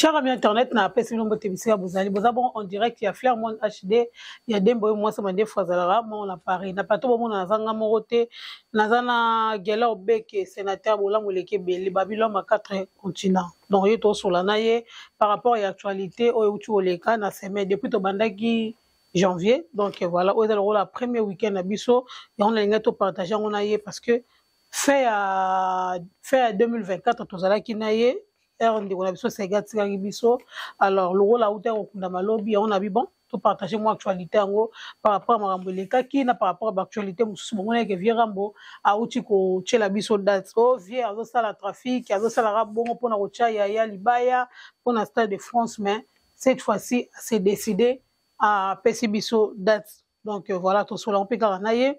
Cher ami internet, na apesi bino mbote bisika bozali. Boza bon en direct ya Flair Monde HD ya Dembo yo mwasi mandefu azalaka moko na Paris. Na plateau bomona naza nga moko te. Naza na Gelor Beke, sénateur bolamu eleki ebele, babi l'homme à quatre continents. Donc ye tosola na ye par rapport ya actualité oyo euti koleka na semaine depuis tobandaki janvier. Donc voilà, oyo eza lokola premier week-end na biso, yango nalingai topartage yango na ye parce que fin ya 2024 tozalaki na ye, heure ndeko na biso Sega atikaki biso. Alors lokola autaki kokunda malobi yango na bi, bon, topartage mwa actualité yango par rapport ya makambo elekaki na par rapport ya baactualité mosusu. Bomonaki vieux Rambo auti kotiela biso date. O vieux azosala trafic, azosalaka bongo mpona kotia yaya libaya mpona Stade de France, mais cette fois-ci s'est décidé, apesi biso date. Donc voilà, tosola mpe kaka na ye.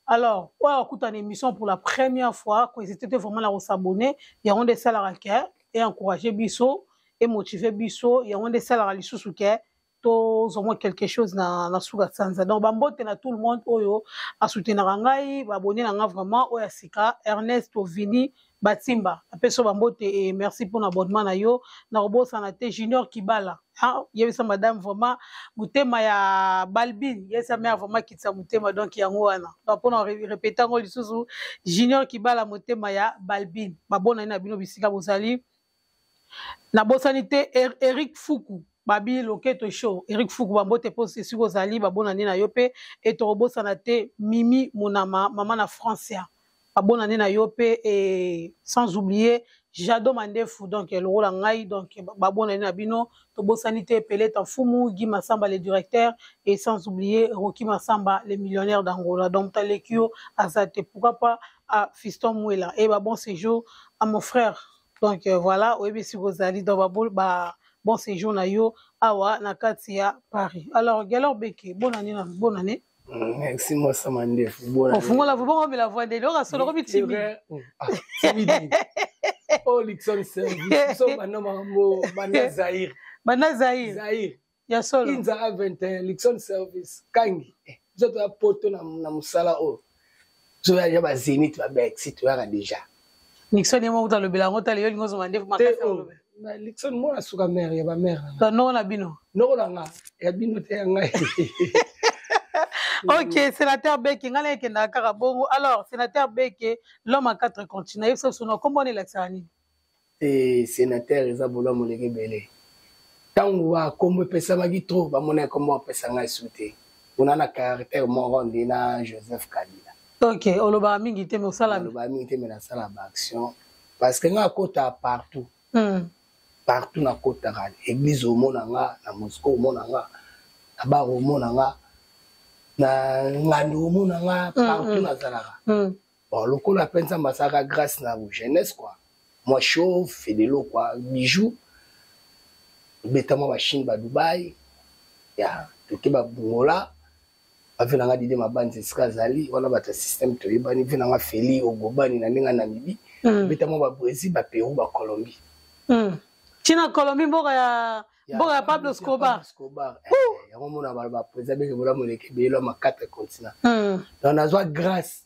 Alors oyo akutana émission pour la première fois, kohésite te vraiment na kos'abonner. Yango nde esalaka ke e encourage biso, emotive biso. Yango nde esalaka lisusu ke tozwa mwa quelque chose na suka sanza. Donc bambote na tout le monde oyo asoutenaka ngai, baabonné na nga vraiment. Oyo ya sika, Ernest Ovini Batimba, apesi yo bambote e merci mpona abonnement na yo. Na kobosana te Junior Kibala, yebisa madame vraiment motema ya Balbine, yebisa mare vraiment kitisa motema. Donc yango wana, donc mpona répéter yango lisusu, Junior Kibala, motema ya Balbine, babonani na bino bisika bozali. Nabosani te Eric Fuku, babi loketo show. Eric Fuku, bambote mpo esika ozali, babonani na yo mpe. E tokobosana te Mimi Monama, mama na Francia, babonani na yo mpe. E sans oublier Jado Mandefu, donc lokola ngai, donc babonani na bino. Tobosani te Peleta Mfumu, Guy Masamba le directeur, et sans oublier Roki Masamba, le millionnaire d'Angola. Donc taleki yo aza te, pourquoi pas à Fiston Mwela. Et ba bon séjour à mon frère. Donc voilà, oyebi esika ozali. Donc ba bon séjour na yo awa na kati ya Paris. Alors Gelor Beke, bonne année na bonne année. Merci, mwasa mandefu. Ofungola bongo omela voix ndeni oka solo komi timide. Timide oh, Lixon Service, biso banda makambo banda Zaire. Banda Zaire. Zaire. Ya solo. Inza A21, Lixon Service kangi. Biso toya poto na mosala oyo, biso ya bazénith, babexi, toyaka déjà. Nixon ye moko alobela yango. Tala yo, olingi ozoma ndefu makasi. Lixon mwana suka, mare ya bamare. Noko na bino. Noko na nga, ya bino te, ya ngai. Ok, sénateur Beke, ngai nayekendaka kaka bongo. Alors sénateur Beke, l'homme à quatre continents, yebisa biso na kombo wana elakisaka nini? Te, sénateur eza bolamu eleki ebele. Ntango bakombo epesamaki trop, bamona kombo bapesa ngai su te, mpona na caractère moko nde na Joseph Kabila. Ok, olobaka mingi te, me osala. Olobaka mingi te, me nasala baaction, parce que ngai akotaka partout. Partout nakotaka, église omona nga, na moscou omona nga, na bar omona nga, na ngando omona nga, partout nazalaka. Bon, lokola mpe Nzambe asalaka grâce na jeunesse quoi, moi chauve fedelo quoi, bijou obeta mwa bachine, badubai ya toke, babungola bave nanga Dide Mabanzi esika azali wana, bato ya système toyebani, ve nanga Feli Ogobani na ndenge ya Namibi, obeta mwa babrésil, bapérou, bacolombie. Ntina Colombie, mboka ya Pablo Escobar. Escobar yango mona baloba président Beke bolamu eleki ebele ma quatre continents. Donc nazwa grâce,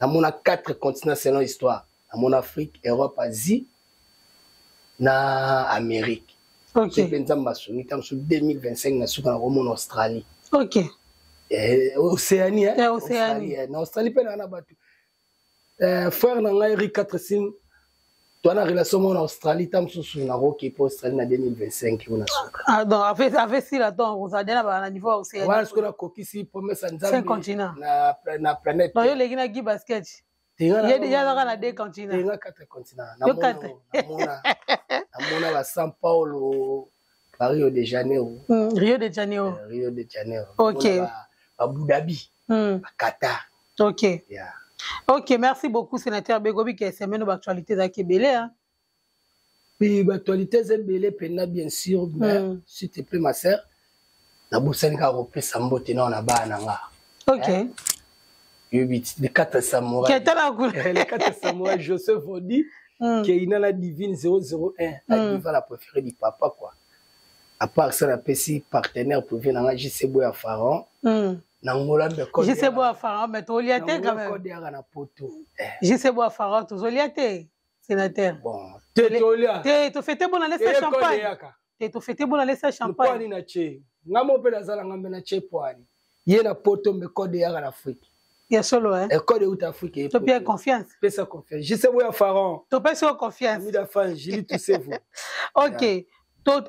namona quatre continents selon histoire. Namona Afrique, Europe, Asie na Amérique. Mpe Nzambe asungi, ntango mosusu 2025 na suka nakomona Australie. Océanie. Eh, Océanie. Na Australie mpe naa na bato, frère na ngai Eric 4 sim, toa na relation moko na Australie. Ta mosusu nakoki mpo Australie na 2025 oyo na suka. Ah, donc avesila, donc ozala na niveau ya Océanie. Wana sikoyo nakokisi promesse ya Nzambe na planète. Yo oleki na Guy Basket, ye azaka na deux continents. Tenga quatre continents. Namona ba São Paulo, ba Rio de Janeiro. Rio de Janeiro. Rio de Janeiro. Ba Abu Dhabi, ba Qatar. Yeah. Ok, merci beaucoup, sénateur Begobi. Ke semaine baactualité ezalaki ebele, hein? Puis baactualité eza ebele mpena, bien sûr, mais s'il te plaît, ma sœur, nabosani kaka kopesa mbote nao na bana na nga. Yobi les quatre samouraïs, les quatre samouraïs, Joseph Odi, Keina la divine 001, la diva, la préférée du papa quoi. À part ça, napesi partenaire privé na nga JC Boya Pharaon na Ngola. JC Boya Pharaon, mais tolia te quand même. Yaka na poto. JC Boya Pharaon, tozolia te. Sénateur. Bon, te tolia. Te tofete bonne année sa champagne. Te tofete bonne année sa champagne. Poani na che. Nga mo pe nazala nga mbe na che poani. Ye na poto mbe code yaka na Afrique. Ya solo hein. E code euta Afrique. To pia confiance. Pesa confiance. Je sais boya Pharaon. To pesa confiance. Mida fan, Julie Toussevo. OK. Yeah. To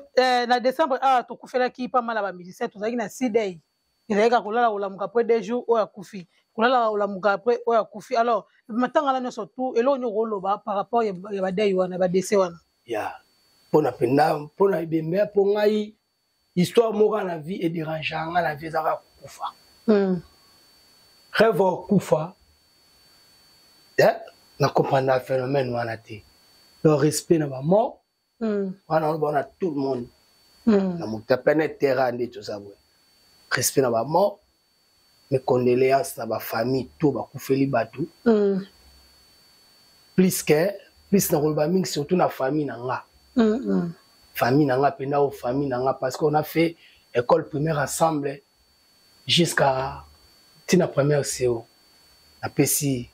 na décembre ah to kufelaki pas mal ba musiciens tozalaki na 6 day. Ezalaki kaka kolala kolamuka après 2 jours oyo akufi. Kolala kolamuka après oyo akufi. Alors matanga na nyonso tout eloko nini okoloba par rapport ya ba day wana ba décès wana. Ya mpona mpenza mpona ebembe mpo ngai histoire moko na vie edérange nga na vie ezaka kokufa. Rêve okufa na comprendre phénomène wana te. Donc respect na ba mort. Wana wana tout le monde. Na moto ya planète Terre nde toza boye. Respect na ba mort, mes condoléances na ba famille to bakufeli bato. Plus que plus na koloba mingi surtout na famille na nga. Famille na nga penda o famille na nga parce qu'on a fait école primaire ensemble jusqu'à tina première CO. Napesi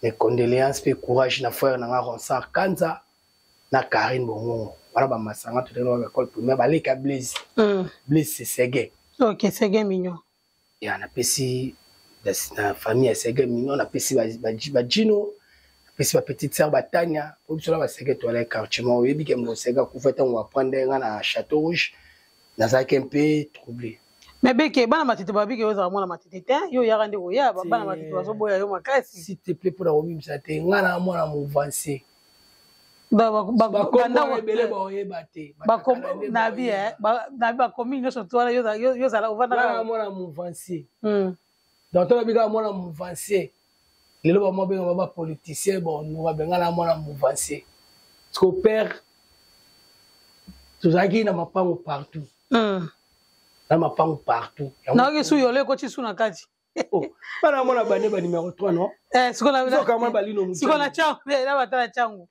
mes condoléances pe courage na frère na nga Ronsard Kanza na Karine Bongongo. Wana ba masanga tout na école primaire baleka Blaise. Blaise c'est Seguin. OK, Seguin mignon. Ya napesi na famille ya Seguin mignon, napesi ba Gino, napesi ba petite sœur ba Tania, po biso na ba Seguin to ala quartier mo oyebi ke mo Seguin akufa tango apprendre nga na Château Rouge, nazalaki un peu troublé. Mais beke bana matete babike ozala mwana matete te, yo yaka nde koya, bana matete bazoboya yo makasi. S'il te plaît pona kobimisa te, nga na mwana mouvancier. Bakombo ebele baoyeba te. Nabi nabi bakomi nyonso to wana yo zala ovanda mwana mouvancier. Donc to bika mwana mouvancier. Lelo ba mwa benga ba politicien bon nous ba benga na mwana mouvancier. Parce que père tozalaki na mapango partout. Na mapango partout. Na su yole ko ti su na kati. Oh, bana mwana bane ba numéro 3 non? Sikola sikola balino sikola changu na batala changu.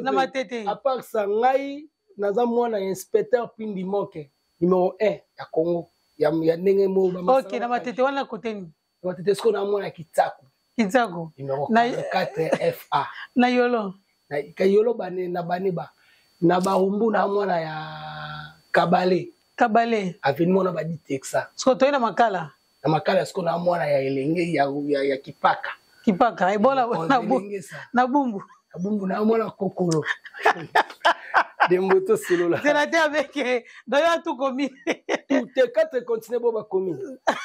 Na matete. À part ça ngai naza mwana inspecteur Pindi Moke numéro 1 ya Congo ya ya ndenge mo ba. OK, na matete wana côté ni. Na matete sikola mwana Kitsaku. Kitsaku. Numéro 4 FA. Na yolo. Na yolo bane na bane ba na barumbu na mwana ya Kabale. Kabale. Avenue mwana ba di Texas. Siko toyena makala. Na makala siko na mwana ya elenge ya Kipaka. Kipaka ebola na bumbu. Na bumbu na mwana kokolo. Dembo to selola. Sénateur avec d'ailleurs tout commis. Tout les quatre continents bo ba commis.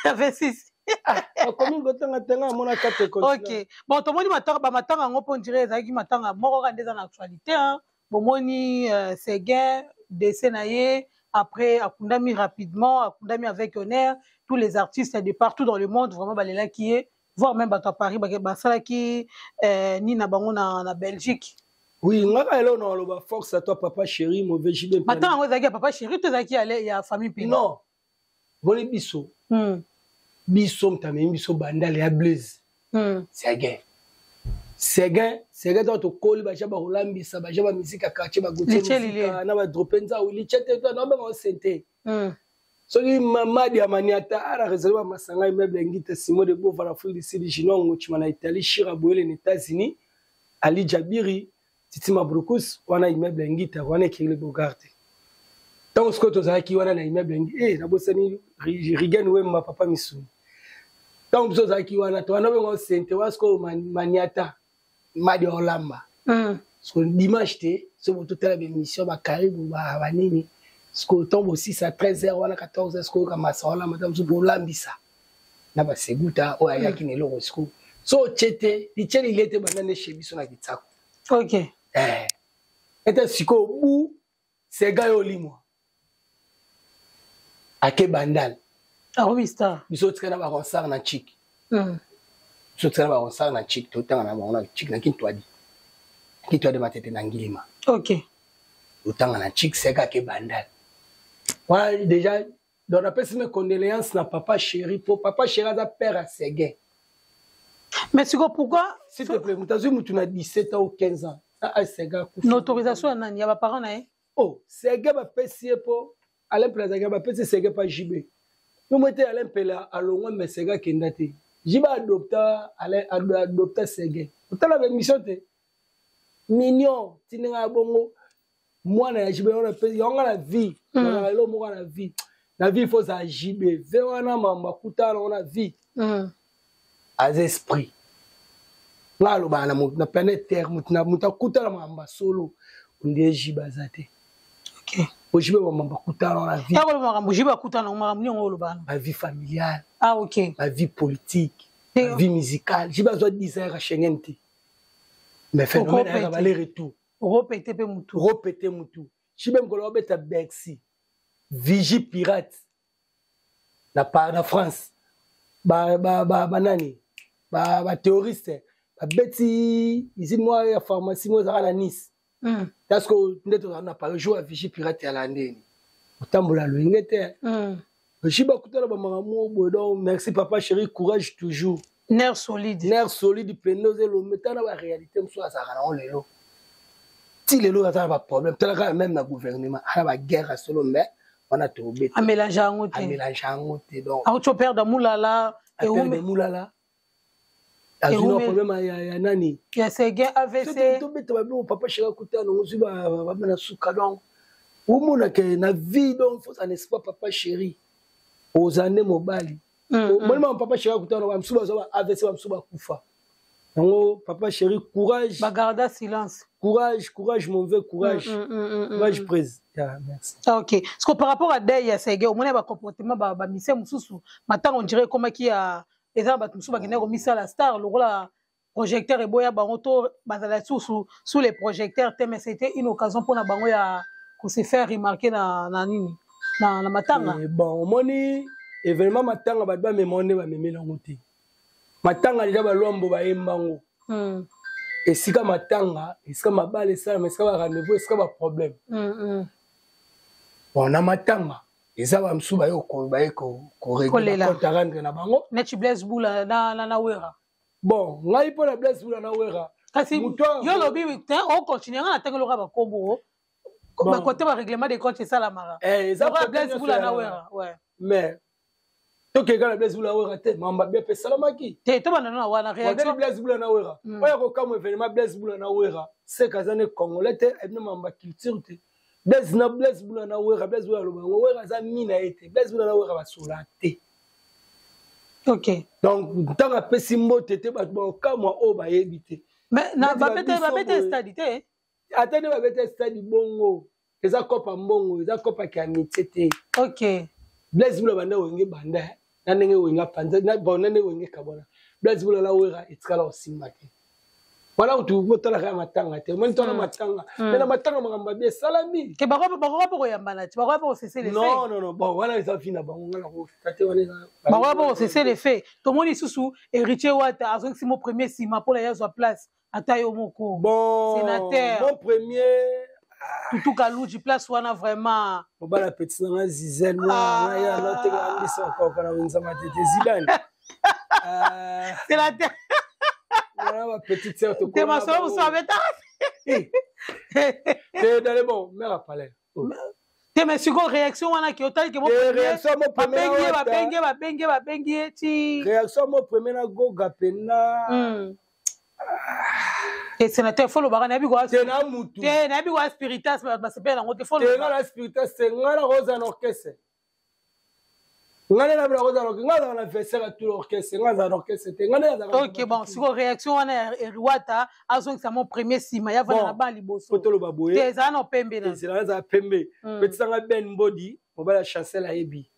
26. Ba commis gotanga tanga mona quatre continents. OK. Bon to moni matanga ba matanga ngo pon dire ezaki matanga moko ka ndeza na actualité hein. Bomoni Seguin décès na ye après akundami rapidement, akundami avec honneur, tous les artistes de partout dans le monde vraiment balela qui est voire même bato à Paris ba sala qui ni na bango na Belgique. Oui, ngaka elo na loba force à toi papa chéri mauvais JB. Attends, ngo zaki papa chéri to zaki ale ya famille pina. Non. Boni biso. Biso mtame biso bandale ya Blaise. Seguin. Seguin, Seguin to to koli ba jaba holambisa ba jaba musique ya quartier ba gotier na ba dropenza ou lichete to na ba sente. Soki mama di amaniata ara réserve masanga immeuble ngita Simon de Beauvoir la Afrique du Sud Jinongo chima na Italie Shira Boele na États-Unis Ali Jabiri Titi Mabrukus wana immeuble ngita wana ekele Bogarte. Tant ce que tozalaki wana na immeuble ngi na bosani Rigen Wemba papa Misu. Tant que tozalaki wana to wana bengo sente wasko maniata madi olamba. Ce dimanche te so boto tala be mission ba karibu ba banini. Ce que tombe aussi à 13h wana 14h ce que masa olamba madame so bolambisa. Na ba seguta o ayaki ne loko siko. So chete licheli lete banane chez biso na Kitsako. OK. Eta siko bu Sega yo limwa. Ake bandal. Ah oui star. Biso tika na ba ronsard na chik. Biso tika na ba ronsard na chik to tanga na ba na chik na kintwadi. Kintwadi matete na ngilima. OK. Otanga na chik Sega ke bandal. Ouais déjà donc napesi mes condoléances na papa chéri pour papa chéri aza père à Seguin. Mais c'est pourquoi s'il te plaît mutazu mutu na 17 ans ou 15 ans na Seguin kufa. L'autorisation nani ya ba parents na ye? Oh, Seguin ba pesi po Alain Pela Seguin ba pesi Seguin pa JB. Nous mettons Alain Pela à longo mais Seguin kenda te. JB adopta Alain adopta Seguin. Otala ba mission te. Mignon ti ndenge ya bongo mwana ya JB wana pe yango na vie. Na lelo moko na vie. Na vie il faut za JB. Ve wana mamba kutana na vie. Aza esprit. Nga alobaka na moto na planète terre moto na moto akutana makambo ya solo ondie JB aza te. Ok. Po JB makambo akutana na vie. Yango makambo JB akutana makambo nini oloba? Ba vie familiale. Ah ok. Ba vie politique. Ba vie musicale. JB azwa desire ya Schengen te. Mais phénomène ayaka ba aller retour. Ropete pe mutu. Ropete mutu. JB mokolo babeta Bercy. Vigie pirate. Na na France. Ba ba ba banani. Ba ba terroriste. Babeti usine moko ya pharmacie moko ezalaka na Nice. Parce que nde tozala na Paris jour ya vigie pirate ya landeni. Otambola loyenge te. JB akutana ba makambo boye donc merci papa chéri courage toujours. Nerf solide. Nerf solide pendo zelo metana ba réalité mosusu azalaka nango lelo. Ti lelo aza na ba problème tala kaka même na gouvernement ana ba guerre ya solo mais wana tobeta. Amélange yango te. Amélange yango te donc. Auto perdre Mulala. Perdre Mulala. Azwi na problème ya nani? Ya Seguin AVC. Tobeta ba biloko papa chéri akutana nango zwi ba na suka donc. Omonaka na vie donc faut n'est-ce pas papa chéri oza nde mobali. Moni mama papa chéri akutana ba mosusu bazwa ba AVC ba mosusu bakufa. Yango papa chéri courage. Ba garda silence. Courage, courage mon vieux, courage. Courage prise. Yeah, merci. Ah, OK. Parce que par rapport à deuil ya Seguin, omoni ba comportement ba mise mosusu, matango on dirait comme qui a eza bato mosusu bakendaki komisala star lokola projecteur eboya bango to bazala sous sous les projecteurs te, mais c'était une occasion mpona bango ya ko se faire remarquer na nini na matanga. Bon omoni événement matanga bato bamema nde bamemeli yango te. Matanga deja balwambo bayemba yango. Esika matanga, esika mabala esalama, esika ba rendez-vous, esika ba problème. Bon na matanga eza ba mosusu baye baye ko compte à rendre na bango. Neti Blaise Bula na Wera. Bon ngai mpo na Blaise Bula na Wera. Kasi yo lobi te o continuer nga na tangelo ka ba kombo. Ba côté ba règlement des comptes esalamaka. Eh eza Blaise Bula na Wera. Ouais. Mais tokeka na Blaise Bula Wera te, mamba bien pe salamaki. Te to bana na wana réaction. Blaise Bula na Wera. Oya kokamwa événement Blaise Bula na Wera, c'est kazane congolais te, ebino mamba culture te. Blaise na Blaise Bula na Wera, Blaise Bula loba ngo Wera za mina ete. Blaise Bula na Wera basola te. OK. Donc ntango apesi mbote te bato bakokamwa oyo bayebi te. Mais na babete stade te. Ata nde babete stade bongo. Eza kopa mbongo, eza kopa ki amitié te. OK. Blaise Bula banda wenge banda na ndenge wenge panza na bon na ndenge wenge kabona. Blaise Bula la Wera etikala osimba te. Wana kutu botalaka ya matanga te. Omoni tona matanga. Mais na matanga makambo mabe esalami. Ke bako bako koyambana te, bako ko cesser les faits. Non non non, bon wana eza vie na bango ngala ko tate wana eza. Bako ko cesser les faits. Tomoni susu héritier Wata azongisi mo premier sima pour la yazwa place ata yo moko. Bon, sénateur. Mon premier Tutu Kaluji place wana vraiment. Mobala petit na Zizel na ya na teka mbisa encore na nzama tete Zidane. Sénateur. Voilà ma petite sœur te Te ma soeur musu abeta. Te d'aller bon, mère a parlé. Te mais siko réaction wana ki otali ke mo réaction mo premier babengi babengi babengi ti réaction mo premier na goga pena. Te sénateur fo lobaka nayebi kwa te na mutu te nayebi kwa spiritas basepela nango te fo te nga na spiritas te nga na koza na orchestre nga nde nabela kozala orchestre nga azala na vestiaire ya tout l'orchestre nga azala na orchestre te nga nde nazala ok bon siko réaction wana ya Wata azongisa mon premier nsima ya vanda na ba liboso po toloba boye te ezala na pembe na ezala ezala pembe petisanga Ben Mbodi mobali ya Chancel ayebi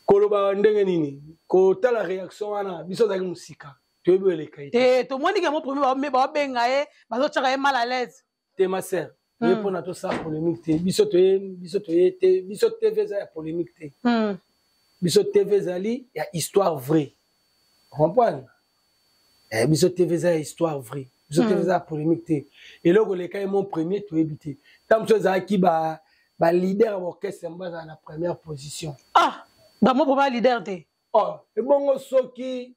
koloba ndenge nini kotala réaction wana biso ozalaki mosika toyebi eleka ye te tomoni ke mon premier baobenga ye bazotiaka ye mal à l'aise te ma sœur toye mpona tosala polémique te biso toye biso toye te biso TV eza ya polémique te biso TV ezali ya histoire vraie comprendre biso TV eza ya histoire vraie biso TV eza ya polémique te eloko eleka ye mon premier toyebi te ntango mosusu ezalaki ba leader ya orchestre yango bazala na première position ah ba mon premier leader te oh ebongo soki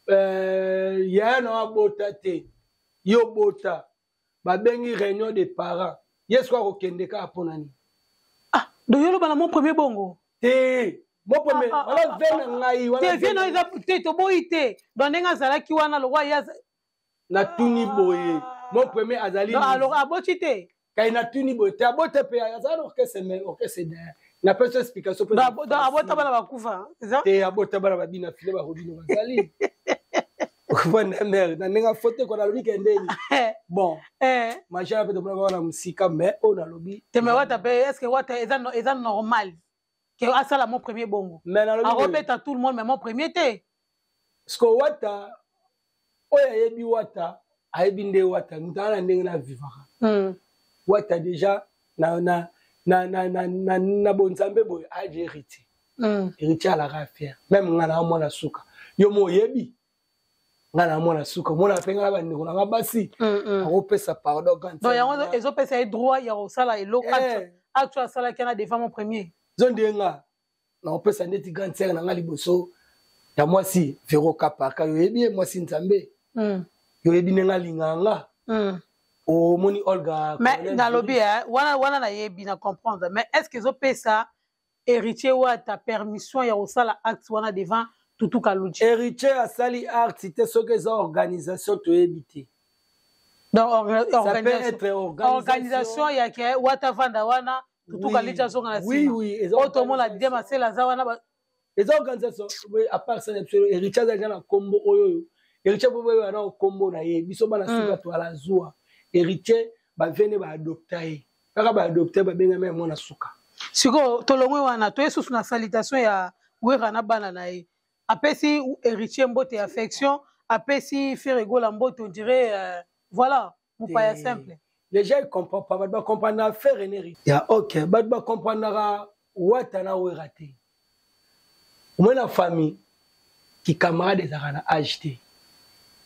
yaya na abota te yo bota babengi réunion des parents ye soki akokende kaka mpona nini ah donc yo loba na mon premier bongo te mon premier wana ve na ngai te vie na eza te toboyi te donc ndenge azalaki wana lokwa ye natuni boye. Mon premier azali. Alors aboti te. Kai natuni boye te, abota mpe azala na orchestre, mais orchestre napesi explication. Abota bana bakufa? Te, abota bana babina file barobino bazali vanda mare na ndenge afote ko nalobi ke ndeni bon majara mpe tomonaka wana mosika, mais oyo nalobi. Te, mais Wata mpe, est ce que Wata eza normal ke asala mon premier bongo? Mais nalobi akobeta tout le monde, mais mon premier te. Parce que Wata oyo ayebi, Wata ayebi nde Wata moto aza na ndenge na vivaka. Wata déjà na bonzambe boye aje héritier. Héritier alaka fier, même nga na mwana suka, yo mo oyebi nga na mwana suka, omona mpe nga na bandeko na nga basi akopesa pardon. Donc yango ezopesa ye droit ya kosala eloko acte asalaki wana devant mon premier? Zo nde nga nakopesa ndeti grande sœur na nga liboso ya mwasi Vero Kapaka, yo oyebi ye, mwasi Nzambe. Yo oyebi ndenge alingaka nga. Omoni Olga. Mais nalobi wana wana nayebi na comprendre, mais est ce que ezopesa héritier Wata permission ya kosala acte wana devant Tutu Kaluji? Héritier asali acte te. Soki eza organisation, toyebi te. Donc organisation ya ke Wata vanda wana, Tutu Kaluji azonga na nsima, oyo tomona Didie Masela aza wana. Eza organisation. À part ça na biso, héritier aza deja na nkombo oyo oyo héritier po boyeba na nkombo na ye. Biso bana suka toala zuwa héritier, bavene baadopta ye kaka, baadopte, babengami ya mwana suka. Sikoyo tolongwe wana, toye susu na salutation ya Wera na bana na ye. Apesi héritier mbote ya affection, apesi Ferre Gola mbote, on dirait voilà, mopaya simple. Les gens, ils comprennent pas. Bato bacomprendre affaire eneri ya ok, bato bacomprendaka Wata na Wera te. Omoi na famille, kicamarade ezalaka na age te,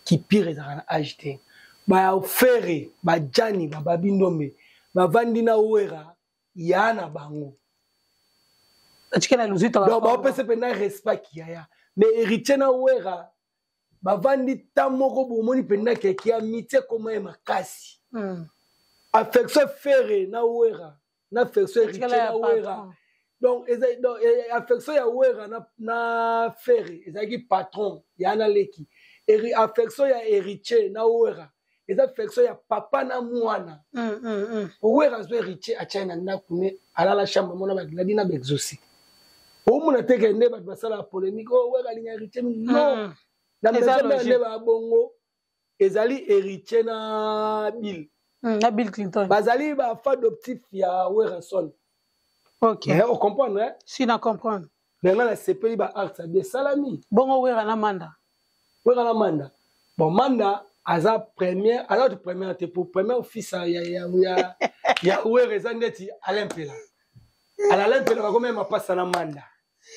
kipire ezalaka na age te. Bafere bajani bababi ndombe bavandi na Wera ya na bango. Donc baopesa mpenza respect kiyaya, mais héritier na Wera bavandi ta moko, bomoni mpenza keke ya mitie ekoma ye makasi. Affection Ferre na Wera na affection héritier na Wera, donc eza donc affection ya Wera na Ferre ezalaki patron ya na leki. Affection ya héritier na Wera eza affection ya papa na mwana. Wera azwa héritier, atiai na ndako ne, alala chambre mona bagladi na baexaucé. Omona teke nde bato basalaka polémique: "Oh, Wera alinga héritier." Non, na maison nde babongo ezali héritier na Bill. Na Bill Clinton. Bazali bafa adoptif ya Werrason. Ok. Mais ocomprendre, hein? Si, na comprendre. Mais nga nasepeli ba acte abi esalami. Bongo Wera na Manda? Wera na Manda, bon, Manda aza première, aza to première te, pour première fils ya Wera eza ndeti Alain Mpela. Ala Alain Mpela bakomi mapasa na Manda,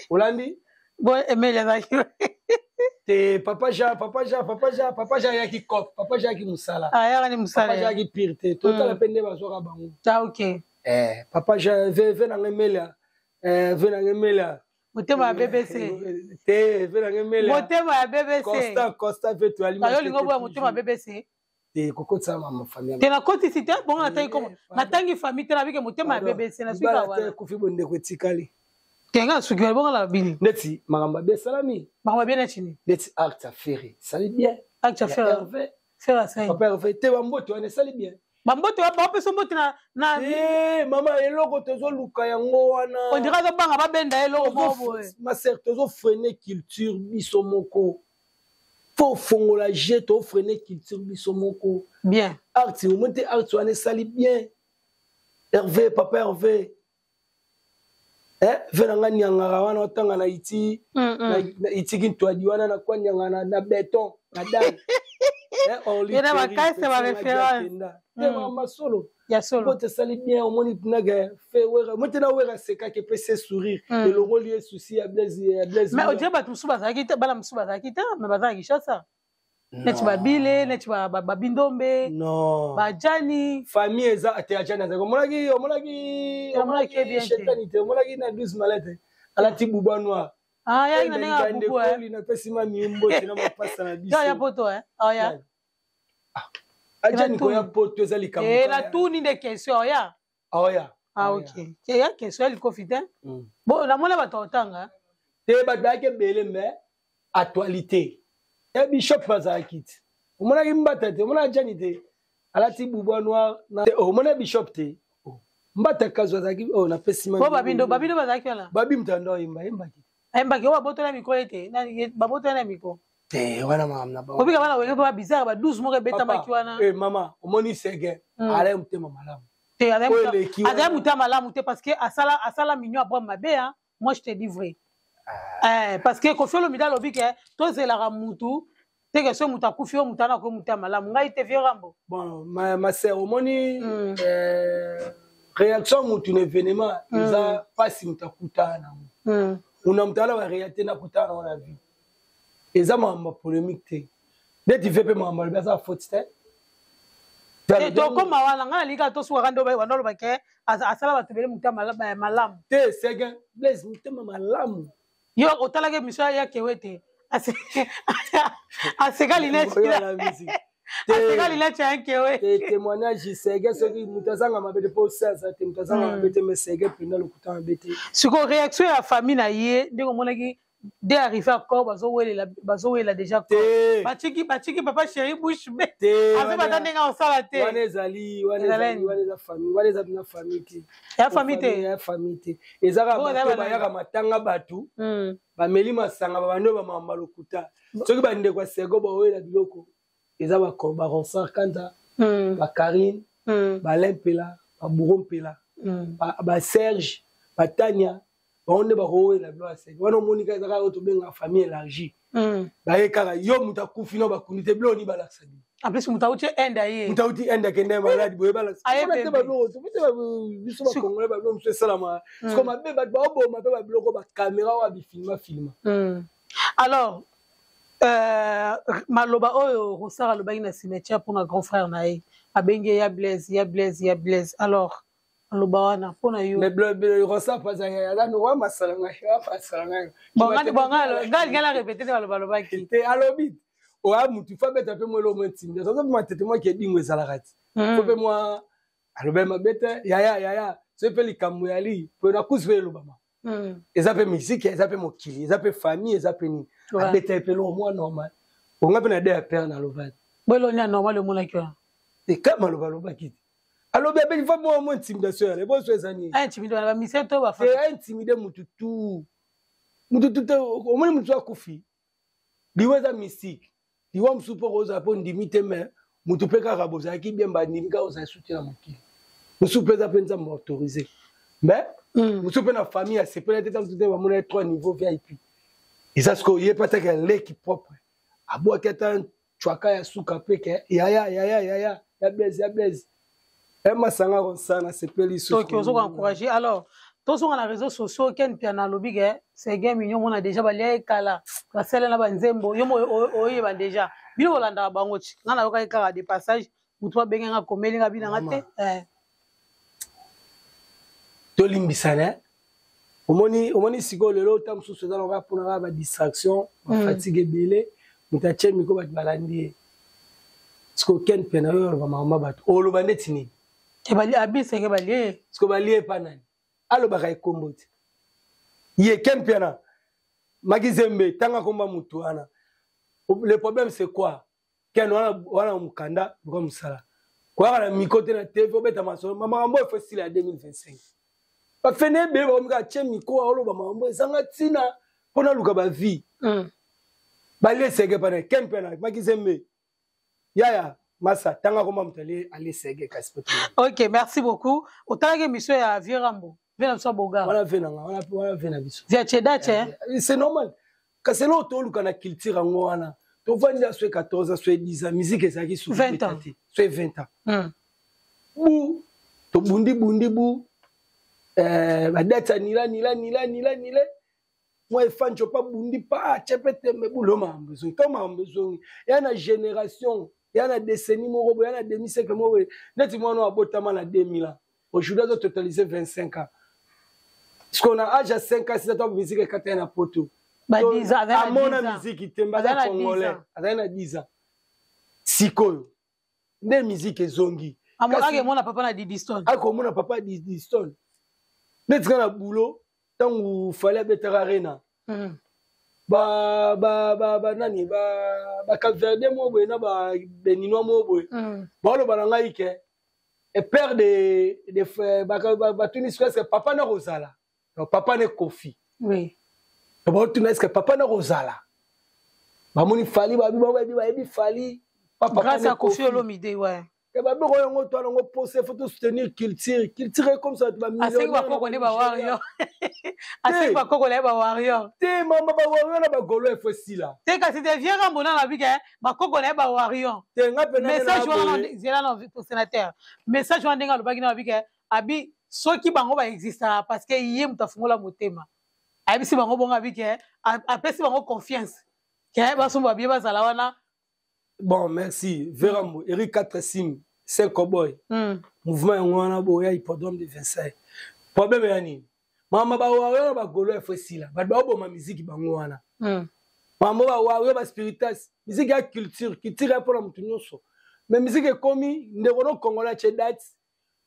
olandi? Bon, Emeli azalaki te. Papa Jean, papa Jean, papa Jean, papa Jean ayaki cop, papa Jean ayaki mosala. Ayaka ni mosala. Papa Jean ayaki pire te, totala mpe nde bazwaka bango. Ah, ok. Papa Jean ve nanga Emelia, ve nanga Emelia. Motema ya BBC. Te, ve nanga Emelia. Motema ya BBC. Constant, Constant ve toali. Ayo olingo boya motema ya BBC. Te, kokotisa mama famille. Te, nakotisi te. Bongo natangi komo, natangi famille te, nabike motema ya BBC na suka wana. Kufi bondeko etikali. Te, nga nasuki wana, bongo na bini. Neti makambo abe esalami. Makambo abe neti nini? Neti acte ya Ferre esali bien. Acte ya Ferre? Hervé. Ferre asali. Papa Hervé te, bambote wana esali bien. Bambote, bapesa mbote na Mama, eloko tozoluka yango wana. On dirait azobanga babenda ye eloko moko boye. Ma sœur, tozofreiner culture biso moko. Fo fongola je, tofreiner culture biso moko. Bien. Acte omoni te, acte wana esali bien. Hervé, papa Hervé, ve na nga niangaka wana otanga na iti na itiki ntwadi wana na kwa nianga na beton na dal. Ye na makasi ya baréférence. Te, masolo. Ya solo. Po tesali bien. Omoni nage fe Wera, mo te na Wera asekaki, epesi ye sourire, elongoli ye souci ya Blaise, ya Blaise. Mais odire bato mosusu bazalaki te, bana mosusu bazalaki te, mais baza na Kinshasa, neti babile, neti babindombe. Non. Bajani. Famille eza te. Ajani azalaki, omonaki, omonaki. Omonaki bien te. Shetani te, omonaki na 12 malete alati buba noir. Ah, yaki na ndenge ya bubu. Ndekoli napesi mami mbote na mapasa na biso. Ya poto, eh, oya. Ajani koya poto eza likambo. Eh, natuni nde question, oya. Oya. Ah, ok, ya question ya likofi te. Bon, namona bato otanga. Te, bato bayaki ebele, mais actualité ya bishop azalaki te. Omonaki mbata te, omonaki Jani te. Alati bubwa noir na omona bishop te. Oh. Mbata kazo azalaki oh napesi ma. Babindo babindo bazalaki wana. Babi mtando ayemba ayembaki. Ayembaki oyo babotola micro ete babotola na micro. Te wana makambo na bango. Obika bana wenge ba bizarre ba 12 moko ebetamaki wana. Eh mama omoni sege mm. Alain motema malamu. Te Alain motema malamu te parce que asala asala mignon abwa mabe hein. Moi je te dis vrai. Ah. Eh, parce que Koffi Olomide alobi ke tozelaka mutu te ke soki moto akufi oyo moto wana akoki moto ya malamu ngai te vieux Rambo. Bon ma, ma sœur omoni mm. euh, réaction mutu na événement mm. eza mpasi moto akutana nango mm. una moto ala baréalité nakutana nango na vie eza makambo ya polémique te neti ve mpe makambo alobi aza faute te. Tokóma wana ngai nalingi tosukaka nde banda oloba ke asala bato ebele moto ya malamu te. Seguin Blaise motema malamu. Yo otalaki émission ya kewe te, aseka linete, aseka linete ya kewe. Témoignage Seguin, soki moto azanga mabe te, mpo osaza te moto azanga mabe te, mais Seguin mpenza lokuta mabe te. Sikoyo réaction ya famille na ye ndenge omonaki de arrivé encore, bazowelela bazowelela déjà, batiki batiki papa chéri bouche bée, azobata ndenge osala te. Wana ezali wana ezali wana eza famille, wana eza na famille te. Ya famille te. Ya famille te, eza kaka bato bayaka matanga, bato bameli masanga, babandi oyo bamamba lokuta. Soki bandeko ya Sego bawela biloko, eza baronsar Kanza, bakarine, balin Mpela, babouro Mpela, baserge, batania, bango nde bakowela bilo ya Sege wana. Omoni kaka ezaka oyo tobengaka famille élargie. Baye kaka yo moto akufi no bakundi te, biloko ni balakisa bino. En plus moto auti Inde aye. Moto auti Inde akende maladi boye, balakisa te babiloko biso bakongole, babiloko mosusu esalama siko mabe, bato baoboma mpe babiloko bakamera oyo bifilma filma. Alors maloba oyo Rosar alobaki na cimetière mpona grand frère na ye, abengi ye ya Blaise, ya Blaise, ya Blaise, alors aloba wana mpo na yo? Rosar aza masala ngai, masala ngai. Ngai na répété te baloba alobaki. Te, alobi oya mutu fa beta mpe mwelo mo intimider aza mpe matete mwaki edingo ezalaka ti po mpe mwa alobi mabe te. Yaya yaya, soki mpe likambo yali po na kusi mpe elobama, eza mpe musique, eza mpe mokili, eza mpe famille, eza mpe nini, abeta ye mpe eloko mwa normal. Onga mpe na de ya pere nalobaki. Boeloni ya normal omonaki wana? Te, kama aloba alobaki te, alobi abeli fa mwa mwa intimidation yala eboso eza nini? Intimide wana bamise to bafa te, aintimide mutu tu, mutu tu te. Omoni mutu akufi, liwa eza mystique, liwa mosusu mpo kozala mpo ndimi te, mais mutu mpe kaka bozalaki bien, bandimi kaka ozala soutien na mokili mosusu mpe eza mpe Nzambe autorisé, mais mosusu mpe na famille asepela te, ta mosusu te bamona ye trois niveau VIP eza sikoyo ye mpe ataka leki propre abwaki ata cwaka ya suka mpe ke yaya yaya yaya ya Blaise, ya Blaise masanga kosala nasepeli. Soki ozoka encouragé, alors tozonga na réseaux sociaux. Ken Piana alobi ke Seguin Mignon mona déjà balia ye kala, basala na banzembo yo mo oyeba déjà bino bolandaka bango ti nga nayokaki kaka de passage, motu babenge nga komeli nga binanga te. Tolimbisana, omoni omoni sikoyo lelo ta mosusu eza na mpona kaka badistraction, bafatigue ebele, moto atie miko, bato balandi ye. Sikoyo Ken mpe na yo oloba makambo bato oloba ndeti nini? Abiseke balie. Sikoyo balie epa nani? Alobaka ekombo te ye Ken mpe na Makizembe, tanga komba motu wana. Le problème c'est quoi, Ken? Wana wana mokanda luka mosala, koyaka na miko te na TV obeta masolo makambo oyo. Fo esila ya 2025, bafene ebele bakomi kaka tie miko, aoloba makambo ezanga ntina mpo naluka bavie. Balie Sege pana Ken mpe na Makizembe, yaya masa tanga koma moto alie Sege kasi po. Ok, merci beaucoup. Otalaki émission ya vieux Rambo, vieux na biso ya Bogar? Wana ve nanga, wana wana ve na biso. Via Chedache. C'est normal, kasi eloko toluka na culture yango wana tovandi ya soe 14 ans, soe 10 ans, musique ezalaki 20 ans te, soe 20 ans. Bu tobundi bundi bu badate ya nila nila nila nila nila mwa efanjo pa bundi pa atie mpe tembe bulo makambo ezongi to makambo ezongi ya na génération ya na décennie moko boye, ya na demi siècle moko boye, neti mwana oyo abotama na 2000 ans, aujourd'hui azo totaliser 25 ans. Sikoyo na age ya 5 ans, 6 ans, to musique ekata ye na poto, amona musique te, mbe aza congolais, azali na 10 ans. Sikoyo nde musique ezongi. Akomona papa na Didistone. Akomona papa Didistone neti nga na bulo ntango Fally abetaka Arena. Ba ba ba ba nani ba ba Cap-Verdien moko boye na ba Béninois moko boye. Baoloba na ngai ke e père de batuni sikoyo, est-ce que papa na kozala? Donc papa ne Koffi. Donc baotuna, est-ce que papa na kozala? Bamoni Fally, babi bayebi bayebi Fally. Papa grâce à Koffi Olomide, ouais. Ke babeko yango to yango pose, faut soutenir culture. Culture est comme ça, ba asengi bakoko ne bawarrior, asengi bakoko na ye bawarrior. Te, mama, bawarrior na bagolo efo esila. Te, kasi te, vieux Rambo na nabi ke bakoko na ye bawarrior. Te, nga mpe message wana zela na sénateur, message wana ndenge alobaki na babi ke abi soki bango baexistaka parce que ye moto afungola motema, ayebisi bango bongo, abi ke apesi bango confiance ke basomba babie bazala wana. Bon, merci Verambo Eric 4 sim c'est cowboy. Mouvement yango wana boya hippodrome de Vincennes. Problème ya nini, mama? Bawario na bagolo efo esila. Bato baoboma miziki bango wana. Mama, bawario, baspiritas, miziki ya culture, culture ya mpona motu nyonso, mais miziki ekomi ndeko no congolais atie date,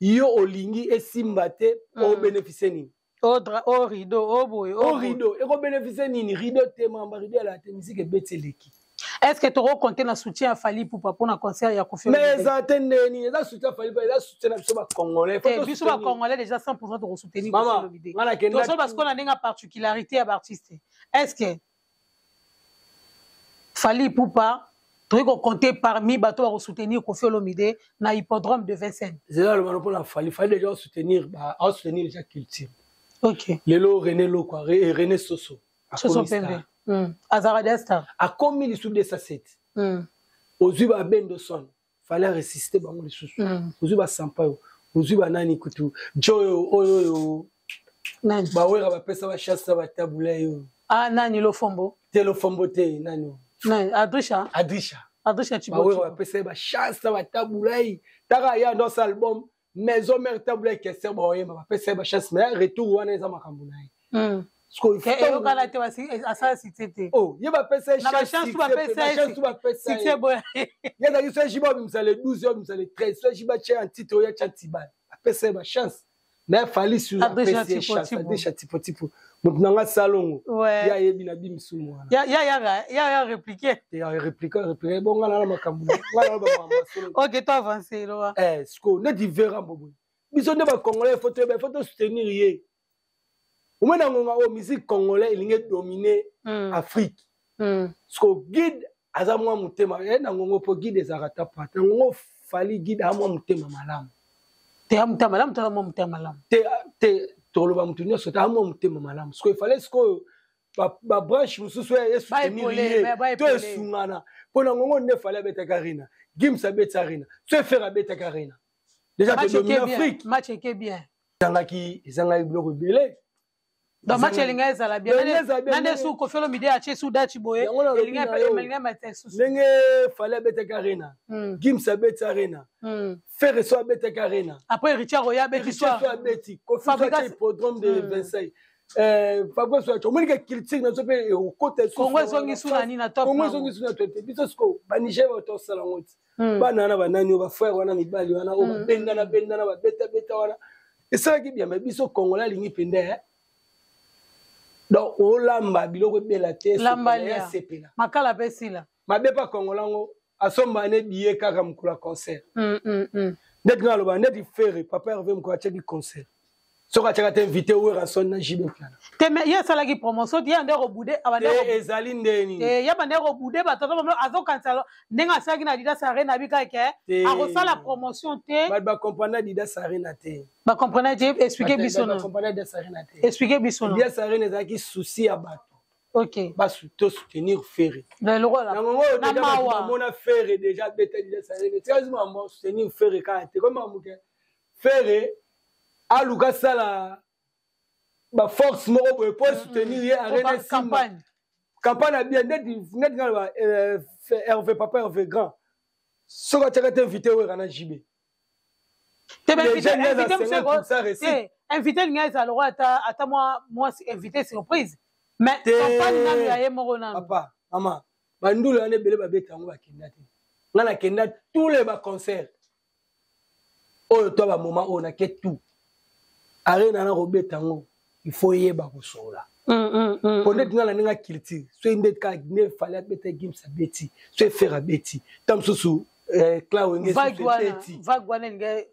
yo olingi esimba te. Obénéficie nini? O rideau, o boye. O rideau ekobénéficie nini? Rideau te, mamba, rideau elaka te. Miziki ebeti, eleki. Est ce que tokocompter na soutien ya Fally Ipupa mpona concert ya Koffi? Mais eza te ndeni eza soutien ya Fally, eza soutien na biso bacongolais. Biso bacongolais déjà 100 tokosoutenir. Tozo parce que na ndenge ya particularité ya baartiste, est ce que Fally Ipupa tokoki kocompter parmi bato bakosoutenir Koffi Olomide na hippodrome de Vincennes? Eza alobana mpona Fally. Fally déjà osoutenir, aosoutenir déjà culture. Lelo René Lokwa, René Soso. Soso pembe azalaka dia star. Akomi lisusu 207. Ozwi babendo son, fallait résister bango lisusu. Ozwi basampa oyo, ozwi banani kutu jo oyo oyo oyo bawera bapesa bachasse na batabula oyo. Ah, nani, Lofombo? Te, Lofombo te, nani? Nani, Adrisha? Adrisha. Adrisha. Bawera bapesa ye bachasse na batabula ye taka ya ndosa album Maison Mère, tabula ekester, baoyemba, bapesa ye bachasse, mais retour wana eza makambo na ye. Eyokana te, asala succès te. Oh, ye bapesa ye succès boye. Ye azalaki so ejiba obimisa le 12, obimisa le 13, so ejiba tia ya titre oyo atya tibal, apesa ye bachance. Mais Fally sur apesi ye chance. Adesha tipo tipo moto nanga salongo, ye ayebi na bimisumu wana. Ya répliqué. Réplique, réplique bonga nala makambo. Ok, to avance loba. Siko neti vera mboboye, biso nde bacongolais, faut toyeba, faut tosoutenir ye. Omoi na ngonga oyo musique congolais elingi edomine Afrique. Siko guide aza mwa motema ye na ngongo, mpo guide ezalaka ta pate na ngongo. Fally guide aza mwa motema malamu. Te, ya motema malamu, toza mwa motema malamu. Te, te, toloba motu nyonso te, aza mwa motema malamu. Sikoyo efale sikoyo babranche mosusu oyo esoutenir ye to esungana mpo na ngongo nde Fally abetaka Arena, Gims abeti Arena, so Ferre abetaka Arena, déjà todomine Afrique. Match eke bien. Ezangaki, ezangaki biloko ebele. Donc match elinga ezala bien nande su Koffi Olomide atie su date boye, elinga match susu. Ndenge Fally abetaki Arena, Gims abeti Arena, Ferre so abetaki Arena. Après Richard oya abeti. So abeti, Koffi so atie hippodrome de Vincennes. Fabrice Wacho, omoni ke culture na biso mpe ekokota. Kongo ezongi su na nini na top. Kongo ezongi su na top te. Biso sikoyo baniger bato osala yango ti bana wana, banani oyo, bafrère wana, mibali wana oyo babendana bendana, babetabeta wana, esalaki bien. Mais biso congolais alingi mpenza, donc olamba biloko ebela te. Sepela makala mpe sila. Mabe mpa congolais yango, asomba ne billet kaka mokolo ya concert. Ndeti nga aloba ndeti Ferre, papa Hervé, mokolo atiaki concert, soki atiaka te invité Werrason na JB Mpiana. Te, mais ye asalaki promotion te, ye ande kobude. Ezali ndeni? Ye bande kobude bato, azokanisa ndenge asalaki na Adidas Arena, abi kaka ke akosala promotion te. Bato bacomprendre Adidas Arena te. Bacomprendre te, explique biso no. Bacomprendre Adidas Arena te. Explique biso no. Adidas Arena ezalaki souci ya bato. To soutenir Ferre. Lokola na mawa bamona Ferre déjà abeta Adidas Arena, tikasi mambo soutenir Ferre kaka te, komi mamuke Ferre aluka asala baforce moko boye po soutenir ye Arena, campagne. Campagne ya bien. Ndeti nga loba Hervé, papa Hervé grand, soki atiaka te invité Wera na JB. Te, invité elingi ezala lokola ata mwa invité surprise, mais campagne nanu ya ye moko nanu. Papa, mama, bandulu wana ebele babeta yango, bakenda te. Nga nakenda tous les baconcert oyo to bamoma oyo nake tout Arena na kobeta yango, il faut yeba kosola. Po ndeti nga na ndenge ya culture, soki nde kaka nde Fally abeta, Gims abeti, soki Ferre abeti, ta mosusu clan Wenge ebeti,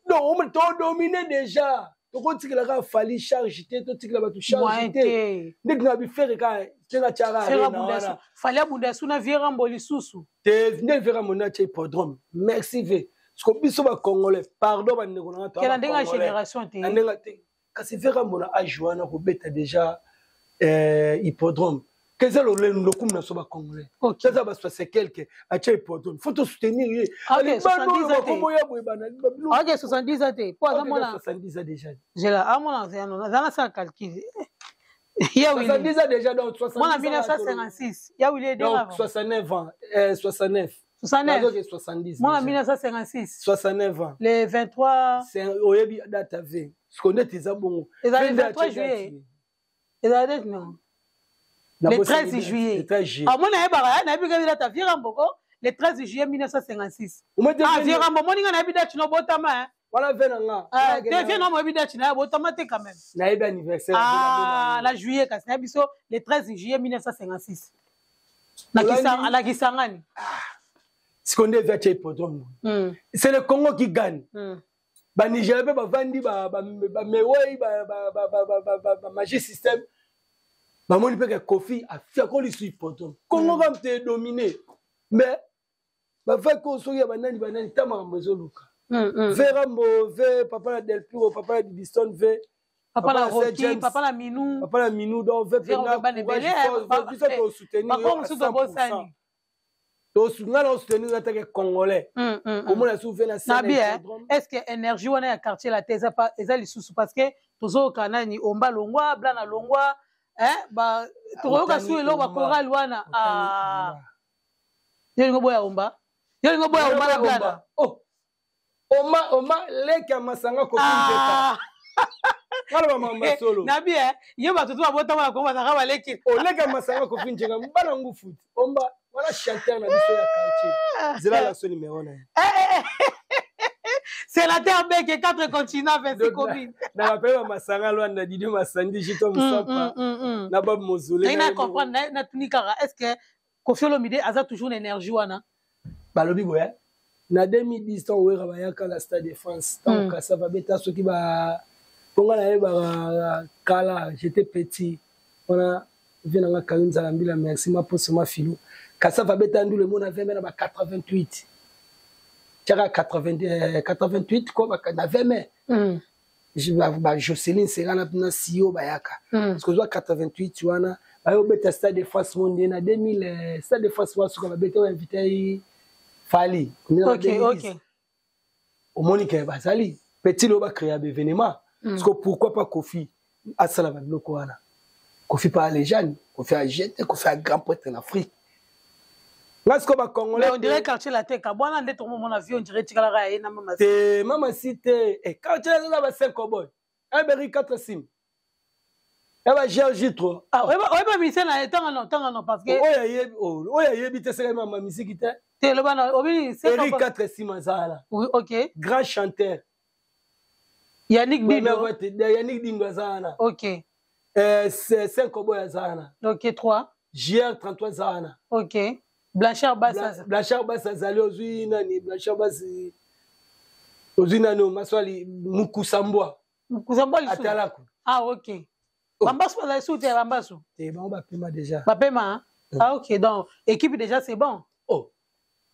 donc todomine déjà. Tokotikela kaka Fally charge te, totikela bato charge te. Ndeti na biFerre kaka ntenga tiaka. Fally abunda su na vieux Rambo lisusu. Te, nde vieux Rambo nde atia hippodrome. Merci ve. Parce que biso Bacongolais, pardon, bandeko na nga, ndenge ya génération te. Na ndenge te, kasi vieux Rambo na age wana kobeta déjà hippodrome, keza lolendo lokumu na so Bacongolais. Eza baswase quelque atia hippodrome, faut tosoutenir ye. Alibano oyo bakombo ya boye. Ok, 70 ans te, po aza mwana 70 ans déjà. Zela, amona aza nasala calcul. Ya 70 ans déjà, donc 70. Mwana 1956 ya Willy. Donc 69 ans, 69. 69. 70. Mwana 1956. 69 ans. Le 23. Oyebi date ave siko ndeti eza bongo. Ezali 23 juillet, ezali date non, le 13 juillet. Le 13 juillet. Amoni nayebaka, nayebi kaka date vieux Ramboko, le 13 juillet 1956. Ah, vieux Rambo, omoni nga nayebi date no botama. Wana ve na nga. Te, vieux na moyebi date na ye botama te quand même. Nayebi anniversaire. Ah, na juillet, kasi nayebi so le 13 juillet 1956 na Kisangani. Siko nde vieux atia hippodrome, c'est le Congo qui gagne. Banigéria mpe bavandi, bamewei, bamagie système, bamoni mpe ke Kofi afiakoli su hippodrome. Congo kam te domine, mais bavaki oyo soki ya banani banani ta makambo ezoluka. Ve Rambo, ve papa na Delpiro, papa na Didiston, ve papa na Roki, papa na Minou. Papa na Minou, donc ve pena biso tosoutenir yo à 100. Tosunga na osoutenir ata ke Congolais komona su ve na Nabi. Est ce que énergie wana ya Quartier Latin eza lisusu? Parce que tozoyoka nani, Omba longwa, Blana longwa, tokoyoka su eloko bachoral wana. Yo lingo boya Omba, yo lingo boya Omba na Blana. Oma, Oma leki ya masanga kofi. Ngala bamama solo. Nabi, ye bato to babotama na Kongo bazalaka baleki. Oleki ya masanga Kofi Njenga, bana ngufu. Omba wana chanteur na biso ya quartier. Zela la so numéro na ye. Sénateur Beke, 4 continents, 26 communes. Na bapele ba masanga Lwanda, Didi Masandi, Jito Musapa na Bob Mozole. Na comprendre na tuni kaka, est ce que Kofi Olomide aza toujours na énergie wana? Balobi boye, na 2010 ntango Wera bayaka na Stade de France, ntango Kasava babeta, soki ba mponga nayebaka kala, j'étais petit wana, vieux nanga Kayo Nzala Mbila, merci maposo mafilo. Kasava abeta ndulu emona 20 mai na ba 88, tiaka 88 ko na 20 mai. Ba Joceline Serana na Sio bayaka, parce que ozwa 88 wana bayobeta Stade de France monde na 2000. Stade de France wana suka babeta oyo invité Fally. Omoni ke bazali petit lelo bacréa baévénement. Parce que pourquoi pas Kofi asala babiloko wana? Kofi pa légende, Kofi agete, Kofi a grand prêtre en Afrique. Nga sikoyo Bacongolais. On dirait Quartier Latin kabwana nde tokomomona vieux, on dirait tikalaka ye na mama. Te, mama si te. Quartier Latin eza ba 5 boy eberi 4 sim ya ba GRG 3. Oyeba mise na ye tanga no, tanga no, parce que oyo ayebi te seka mama misiki te. Te, loba na obi. Eri 4 sim azala. Oui, ok. Grand chanteur. Yannick Dindo. Yannick Dindo aza wana. 5 boy aza wana. Ok, 3. JR 33 aza wana. Ok, Blanchard Basa. Blanchard Basa azali. Ozwi nani? Blanchard Basi, ozwi nani? Maswali Mukusambwa. Mukusambwa lisusu. Atalako. Ah, ok. Bambasu bazali su te, bambasu? Te, bango bapema déjà. Bapema. Ah, ok, donc équipe déjà c'est bon. Oh.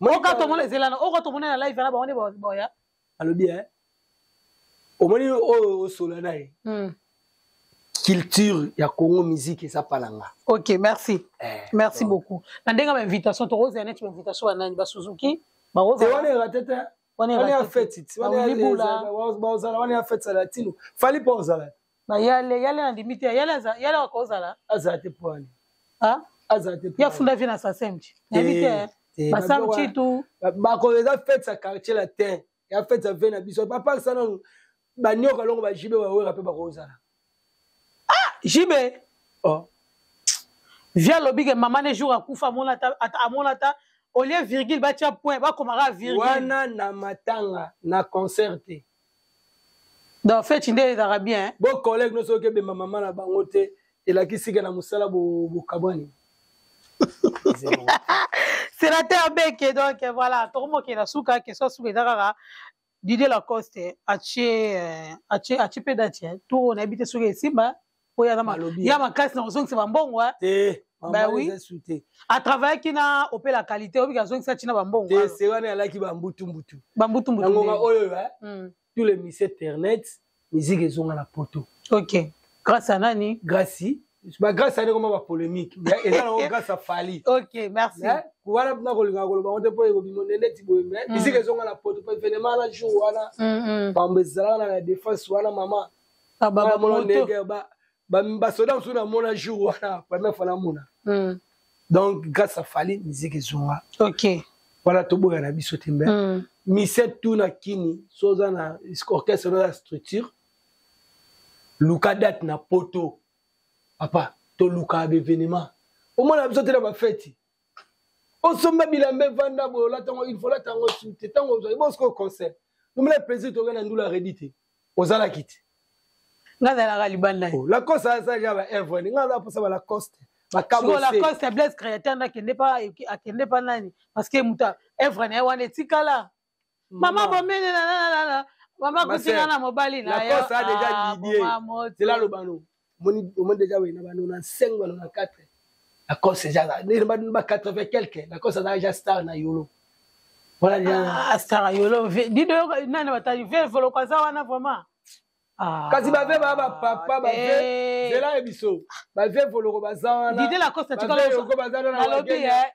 Oka tomona ezelana, oka tomona na live wana, bango nde boya. Alobi omoni oyo osola na ye, culture ya Congo, musique eza palanga. Ok, merci. Merci beaucoup. Na ndenge bainvitation tokozala neti bainvitation banani, basuzuki? Wana erate te, wana ya fête, bazala wana ya fête ya latino. Fally mpo ozala. Bayale yale na ndimi te, yale yale akozala. Azala te po wani. Azala te. Ya funda vieux na sasemti, nayebi te, basam chitu. Bako eza fête ya Quartier Latin, ya fête ya ve na biso. Bapakisa nanu banioka longo, baJB, bawera mpe bakozala. Ah, JB. Oh. Vieux alobi ke mama ne jour akufa, amona ata au lieu virgule batia point, bakomaka virgule. Wana na matanga, na concert te. Donc fête nde ezalaka bien. Bo collègue nyonso okebema mama na bango te. Elakisi ke na mosala bokabwani. Sénateur Beke, donc voilà, tokomokela suka. Question suka eza kaka Didier Lacoste atie mpe date tour. Nayebi te soki esimba oyo ya makasi na kozongisa bambongo. Te. Bah oui, atravaillaki na Opela Qualité, obiki azongisa ntina bambongo. Te, se wana alaki bambutumbutu. Bambutumbutu. Na ngonga oyo, tous les musiciens internet, musique ezonga na poto. Ok, grâce à nani? Grâce, ba grâce ani koma bapolémique, eza nango grâce à Fally. Ok, merci. Wana mpena kolingaka koloba ngo te mpo ekobima neti boye, mais musique ezonga na poto po événement na jour wana bambo ezalaka na Défense wana, mama. Ndenge basoda mosusu namona jour wana, première fois namona. Donc grâce à Fally, musique ezonga. Wana toboya na biso te, mbe mise tu na kini so oza na orchestre, oza na structure, luka date na poto. Papa, tolukaka baévénement, omona biso te na bafeti, osomba bilamba, evanda boye, olatango, il faut olatango su te. Ntango ozwaki bosiko concert, omona plaisir, toke na ndula redi te, ozalaki te. Nga azalaka libanda. Lacoste azalaki ba œuvre, nga aza mposa ba Lacoste. Lacoste, Blaise Créateur nde akende pa, akende pa nani? Parce que moto œuvre na ye wana etikala, mama bomene, mama kutinga na mobali na yo. Lacoste a déjà Didier zela lobano, omoni déjà wena ba 95, ba 94, Lacoste déjà ba 80 quelque, Lacoste azalaka déjà star na Yolo. Voilà déjà star Yolo. Dido nani batali ve Voloko aza wana vraiment. Kasi bave baa bapapa, bave zela ye biso, bave Voloko baza wana. Didier Lacoste atikala,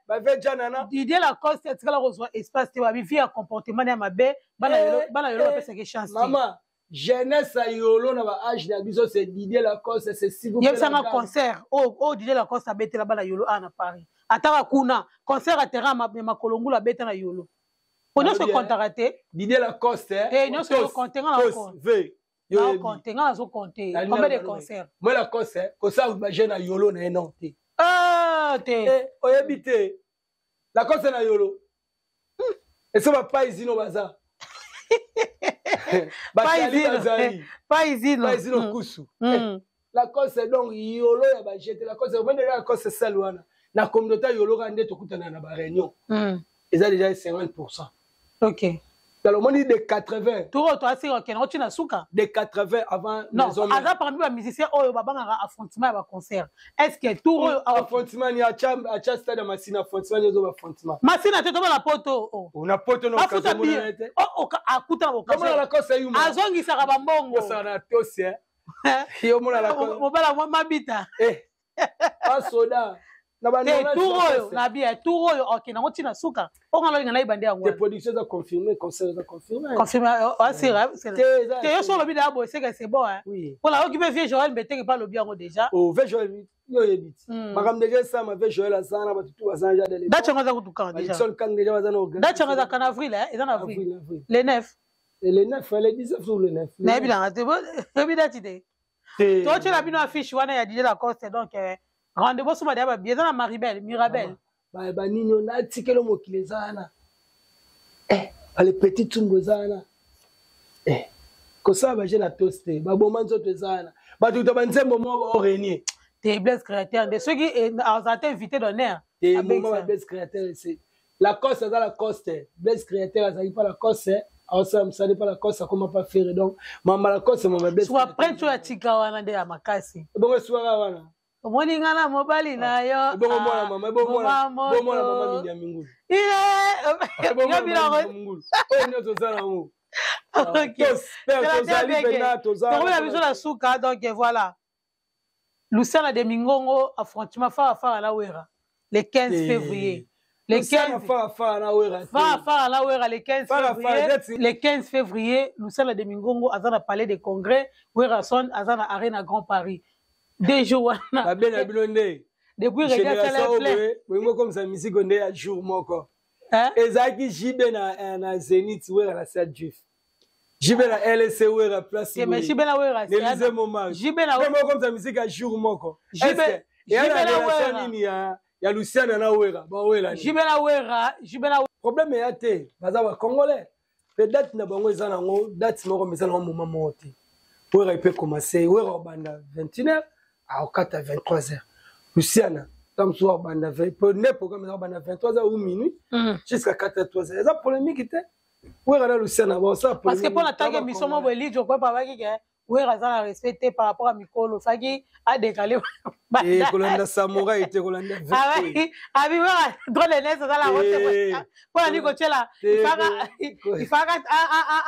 bave Janana. Didier Lacoste atikala kozwa espace te, babivi ya comportement ya mabe, bana Yolo bapesaki chance. Mama, jeunesse ya Yolo na baage na biso, c'est Didier Lacoste, c'est Sivu. Yebisanga concert oyo Didier Lacoste abetela bana Yolo a na Paris, ataka kuna concert ya terrain ya makolo ngulu abeta na Yolo, po nyonso ekontaka te. Didier Lacoste. Te, nyonso ekonte, nga na konte, nga nazokonte combien de concert. Moi, Lacoste kosala bajeune na Yolo na ye non te. Te. Oyebi te, Lacoste na Yolo eso bapai zino baza. Paizino. Paizino kusu Lacoste, donc Yolo ya bajete Lacoste omendela Lacoste sel wana na communauté Yolo kaka nde tokutana na baréunion, eza déjà 50. Ok. Alors omoni de 80. Toko to asika okende otina suka. De 80 avant. Non, aza parmi bamusicien oyo babangaka affrontement ya baconcert. Est ce que tour oyo? Affrontement ni acha stade ya Masina, affrontement ni ozo affrontement. Masina te, toba na poto. Na poto no. Afuta bien, akuta na occasion azongisaka bambongo. Osala na tosi yo mona la. Mobala mwa mabita. Eh, asoda. Te, tour oyo na bien, tour oyo okende yango ntina suka, oyo nga lolinga nayeba nde yango. Te, production eza confirmé, concert eza confirmé. Confirmé, asira te. Yo so olobi na boye, seke c'est bon. Mpona oki mpe vieux Joel Mbetenge mpe alobi yango déjà. Oh, vieux Joel, yo oyebi ti makambo déjà esama. Vieux Joel aza na bato tu baza déjà. Date yango eza kutuka déjà. Kang déjà baza na. Date yango ezaka na avril, eza na avril, le 9. Le 9, le 19 ou le 9. Nayebi nanga te, oyebi date te. Totiela bino affiche wana ya Didier Lacoste. Donc rendez-vous soma deya babi eza na Maribel, Mirabel. Banini natikeli mokili eza wana, bale petit tungu eza wana, kosala baje na tos te, baboma nzoto eza wana, bato to banzembo moko baorenie. Te, Blaise Créateur nde soki azala te invité d'honneur. Te, moma ba Blaise Créateur, c'est Lacoste, aza Lacoste. Blaise Créateur azalaki mpa Lacoste, aosala mosali mpa Lacoste, akoma mpa Ferre. Donc mama Lacoste, mama Blaise. Après oyo atika wana nde ya makasi. Ebongo eswaka wana. Omoni nga na mobali na yo. Ebongo mwana mama, ebongo mwana mama mingi ya mingulu oyo nyonso oza nango. Tozali mpena. Tokomela biso na suka. Donc voilà, Luciana de Mingongo, affrontement Fara Fara na Wera le 15 février. Le 15 Fara Fara na Wera. Fara Fara na Wera le 15 février. Le 15 février, Luciana de Mingongo aza na Palais de Congrès, Werason aza na Arena Grand Paris, 2 jours wana. Babena bino nde. Depuis génération boyingo comme ça, musique nde ya jour moko ezalaki JB na Zénith, Wera na Stade Juif, JB na LC, Wera place. Mais JB na Wera. Élysée Montmartre. JB na Wera comme ça, musique ya jour moko. JB na Wera nini ya Luciana na Wera bawela. JB na Wera, JB na. Problème eya te, baza bacongolais mpe date na bango eza nango date moko, mais eza nango moma moko te. Wera epe commence, Wera obanda 21 heures. Akokata 23 heures. Luciana ntango mosusu akobanda nde programme eza kobanda 23 heures ou minuit jusqu'à 4 heures, 3 heures. Eza polémique te. Wera na Luciana baosala. Parce que mpo na tangi émission moko, Elijo koyepa baki ke Wera aza na respect te par rapport à mikolo, faki adécalé. Kolanda samouraï te, kolanda. Abi Wera droit d'aînesse aza la rote mpo na nini kotiela, ifaka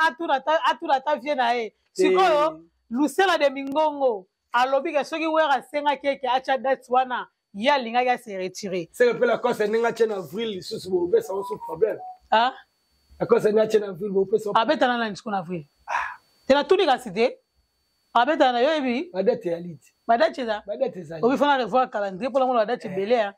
atuna ata vie na ye. Sikoyo Lusela de Mingongo alobi ke soki Wera asengaki eke atya date wana, ye alingaki ase retire. Seke mpe Lacoste, ndenge atie na avril lisusu, bopesa ngo su problème. Lacoste, ndenge atie na avril, bopesa. Abetana nani siko na avril? Te, natuni kasi te, abetana na yo, yebi. Badate ya liti. Badate eza. Badate ezali. Obi fana revoir calendrier mpona mona badate ebele ya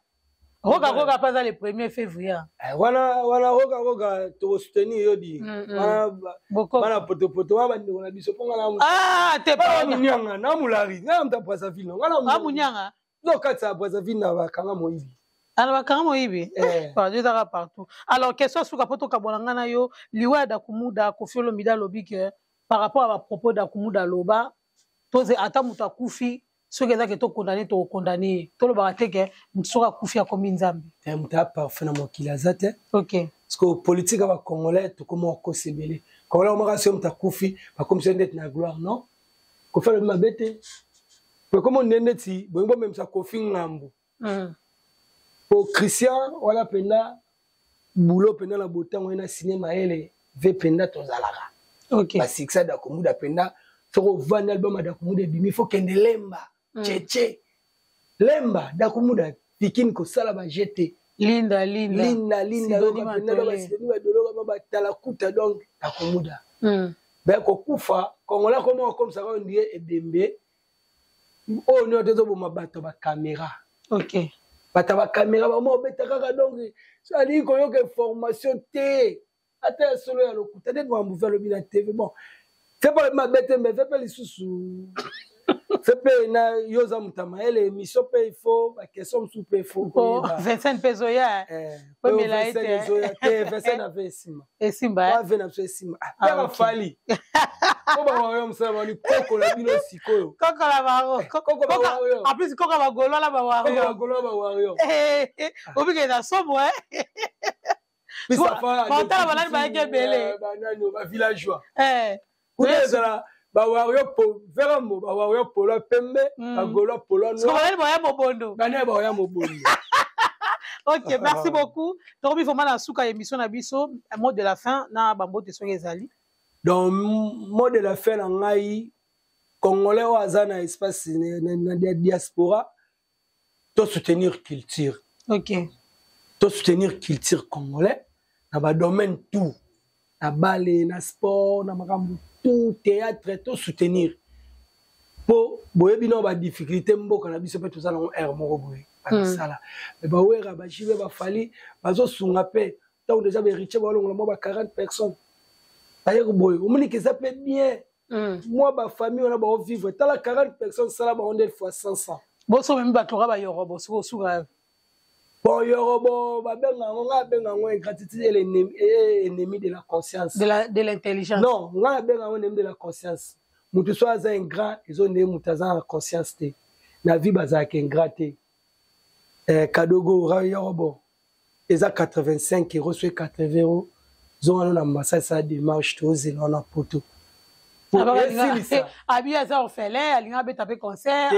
Roga Roga mpe aza le 1er février. Wana Roga Roga, tokosoutenir yo di bana potopoto wana, bandeko na biso, mpo nga te Munyanga na Molari, nga na moto ya Brazzaville. Nga Munyanga. No, kati ya Brazzaville na bakanga moyibi. Ala bakanga moyibi. Pardon, ezaka partout. Alors, question suka mpo tokabola nga na yo: liwa ya Dakumuda, Kofi Olomide alobi ke par rapport à bapropos Dakumuda aloba, toze ata moto akufi, soki eza ke tokondane, tokokondane ye. Tolobaka te ke moto soki akufi akomi Nzambe. Moto aparfait na mokili aza te. Parce que politique ya bacongolais, tokoma kokosa ebele. Congolais omaka, soki moto akufi, bakomisa ndeti na gloire. Non, Kofi alobi mabe te. Po ekoma nde ndeti bolingi bomemisa Kofi ngambo. Po Christian wana mpenza, bulo mpenza na botango ye na sine mayele ve mpenza tozalaka. Basuccès Dakumuda mpenza, soki ovandi, album ya Dakumuda ebimi, fo kende Lemba, cheche Lemba, Dakumuda pikini kosala baje te. Linda Linda. Linda Linda, basidoni badoloka batalakuta. Donc Dakumuda baya kokufa, Kongola koma okomisaka oyo ndie ebembe oyo nyonso tozoboma bato bacaméra. Bato ya bacaméra bama obeta kaka. Donc so alingi koyoka information te, ata ya solo, ya lokuta, nde makambo ve alobi na TV. Bon, fe mpe alobi mabe te, mais fe mpe lisusu, fe mpe na yo oza moto ya mayele, émission mpe il faut baquestion mosusu mpe il faut. Vincent mpe ezoya. Omela ye te. Ezoya te, Vincent ave esimba. Esimba. Ave na biso esimba kaka Fali po bawayo mosala bani kokola bino sikoyo. Kokola bango. En plus koka bagolo na bawario. Bagolo na bawario. Obike na somo. Batala banani bayaki ebele. Banani, bavillageois kuna ezala bawario verambo, bawario polo pembe, bagolo polo. Noir, baya mobondo. Banani baya mobondo. Ok, merci beaucoup. Tokomi vraiment na suka ya émission na biso. Mot de la fin na bambote soki ezali. Donc mot de la fin na ngai, congolais oyo aza na espace na diaspora, to soutenir culture. To soutenir culture congolais na badomaine tout, na bale, na sport, na makambo tout, théâtre, to soutenir, mpo boyebi nao badifficulté mboka na biso mpe toza nango aire moko boye bamisala. Me bawera, bajibe, bafali bazosunga mpe. Ntango déjà bahéritier balongola mwa ba 40 personnes, bayeko boye, omoniki eza mpe bien. Mwa bafamille wana baovivre, tala 40 personnes, sala bango nde fois 500. Boso memi bato ka bayorobo soki osuka. Bon, yorobo babenga yango, ngai abenga yango ingratitude est ennemi de la conscience. De l'intelligence. Non, ngai abenga yango ennemi de la conscience. Moto so aza ingrat, ezo nde moto aza na conscience te. Na vie bazalaka ingrat te. Kadogo yorobo eza 85 euro, soki 80 euro, zonga no na ambassade, sala démarche, tozela wana poto. Abi aza orphelin, alinga abeta mpe concert,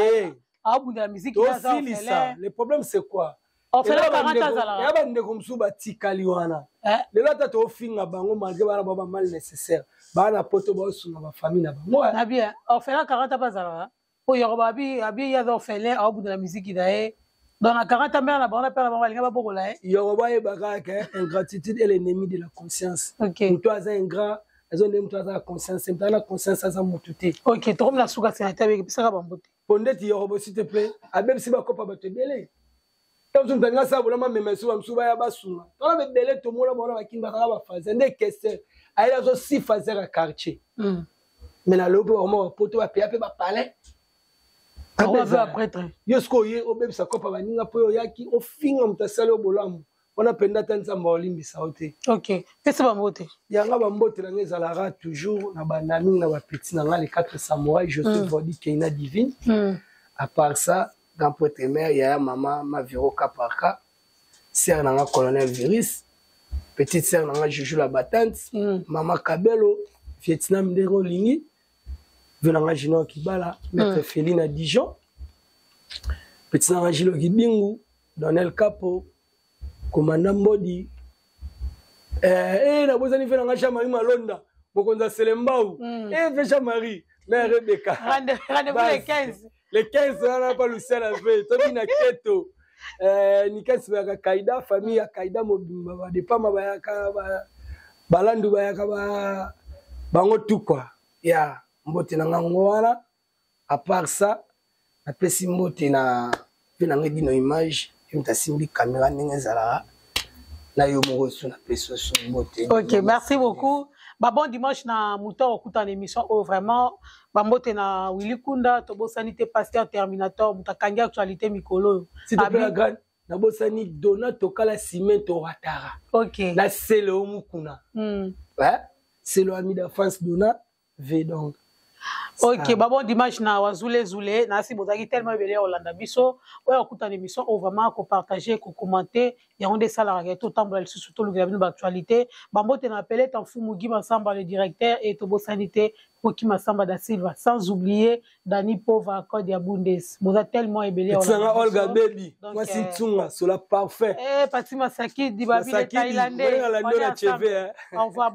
aobundela musique. Tosilisa. Le problème, c'est quoi? Ya bandeko mosusu batikali wana lelo, ata tofinga bango, malgré bana bao bamal nécessaire, baa na poto, baosunga bafamille na bango. Na bien, orphelin 40 mpe azalaka oyo yoko babi abi ye aza orphelin, aobundela musique na ye. Donc na 40 mbela na bango na pere na bango balinga babokola ye. Yoko bayebaka ke ingratitude est l'ennemi de la conscience. Moto aza ingrat, aza nde moto aza na conscience. Moto aza na conscience aza motu te. Ok, tokomi na suka. Sénateur, ebisaka bango te. Po ndeti yorobo, s'il te plaît, abebisi bakopa bato ebele. Ntango mosusu moto alingi asala bolama, amema esu, bamosusu baya basunga. Tala bebele tomona bango na bakini, bazalaka bafaser nde kester ayeli azo si faser ya quartier. Mais na lelo mpe bakoma bapoto, bapeya mpe bapalin. Yo sikoyo oye obebisa kopa baninga mpo oyo oyaki ofinga moto asali yo bolamu wana mpenza, ata Nzambe aolimbisa yo te. Ok, pesa bambote. Yanga bambote na ngai ezalaka toujours na banda mingi na bapeti na ngai, les quatre samouraïs, Joseph Vodi, Keina Divine. À part ça, grand prêtre mère, yaya mama, ma Vero Kaparka, sœur nanga colonel Virus, petite sœur nanga Juju la battante, mama Kabelo, Vietnam ndenge olingi, vieux nanga Junior Kibala, maître Féline à Dijon, petit nanga Gilo Kibingu, Donel Capo, commandant Mbodi, nabosani vieux nanga Jean-Marie Malonda, mokonzi ya Selembao, vieux Jean-Marie, mère Rebecca. Rendez-vous le 15. Le 15 wana pa Luciana ve, tobi na keto. Nikasi bayaka Kaida, famille ya Kaida mobimba, ba depama bayaka, ba balandu bayaka ba bango tout quoi. Ya mbote na ngango wana, à part ça, napesi mbote na pe na ngai dino image, ye moto asimbi caméra ndenge ezalaka na yo moko so napesi so mbote. Ok, merci beaucoup. Ba bon dimanche na mouton okuta na émission oyo vraiment ba mbote na Willy Kunda tobosani te pasteur Terminator moto akangi actualité mikolo oyo. S'il te plaît, la grande, nabosani Dona Tokala Cimento Watara. Ok. Na Sele Omukuna. Ouais. Sele ami d'enfance Dona V donc. Ok, ba bon dimanche na wazule zule na si bozaki tellement ebele ya Hollanda biso oyo akuta na émission oyo vraiment ko partager ko commenter yango nde esalaka ke totambola lisusu tolukela bino ba actualité. Ba mbote na appelé Tamfumu Guy Massamba le directeur et tobosani te Rocky Massamba da Silva, sans oublier Dani Pova code ya Bundes. Boza tellement ebele ya Hollanda. Olga Baby, moi si Tsunga, cela parfait. Eh Pati Masaki, Dibabi le Thaïlandais. Au revoir.